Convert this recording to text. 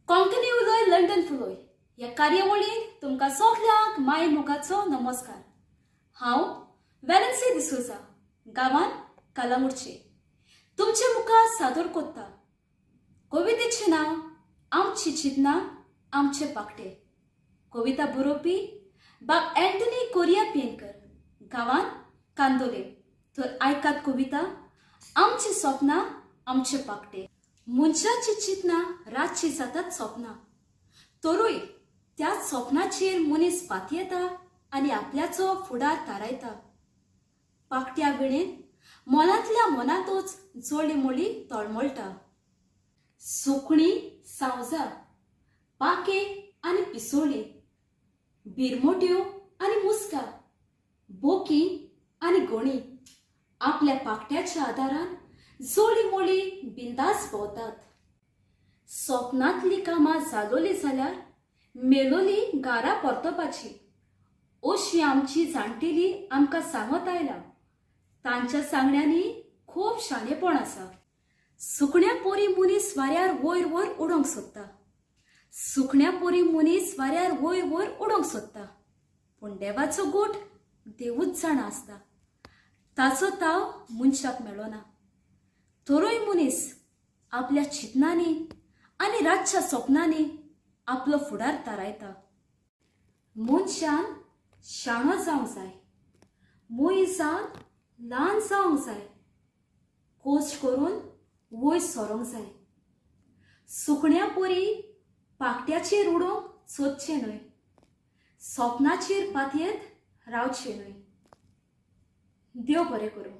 कोंकणी उलय लंडन फुलोय ह्या कार्यावळींत तुमकां सगल्यांक माय मोगाचो नमस्कार. हांव वेलन्सी डिसोजा, गांवान कालांगुटचे, तुमचे मुखार सादर कोत्ता कवितेचें नांव आमची चिंतना आमचे पाकटे. कविता बरोवपी बाब अँटनी कोरिया पियेनकर, गांवान कांदोले. तर आयकात कविता आमची सपनां आमचे पाकटे. मनशाची चिंतना रातची जातात सपनां, तरूय त्याच सपनाचेर मनीस पातयेता आनी आपल्याचो फुडार थारायता. पाकट्या वेळेन मनांतल्या मनांतूच जळीमळी तळमळटा. सुकणीं सावजां, पाके आनी पिसोळीं, बिरमोट्यो आनी मुस्कां, बोकी आनी गोणी आपल्या पाकट्याच्या आदारान जळीमळी बिंदास भोंवतात. सपनांतली कामां जालोली जाल्यार मेलोली घरा परतपाची अशी आमची जाणटेली आमकां सांगत आयला. तांच्या सांगण्यांनी खूब शाणेपण आसा. सुकण्या पोरी मनीस वाऱ्यार वयर वयर उडोवंक सोदता. सुकण्या पोरी मनीस वाऱ्यार वयर वयर उडोवंक सोदता, पूण देवाचो गोट देवूच जाणा आसता. ताचो ताव मनशाक मेळना. तरूय मनीस आपल्या चिंतनांनी आनी रातच्या सपनांनी आपलो फुडार थारायता. मनशान शाणो जावंक जाय, मोय जावन ल्हान जावंक जाय, कोश्ट करून वयर सरोंक जाय. सुकण्या परी पाकट्याचेर उडोवंक सोदचें न्हय, सपनाचेर पातयेत रावचें न्हय. देव बरें करूं.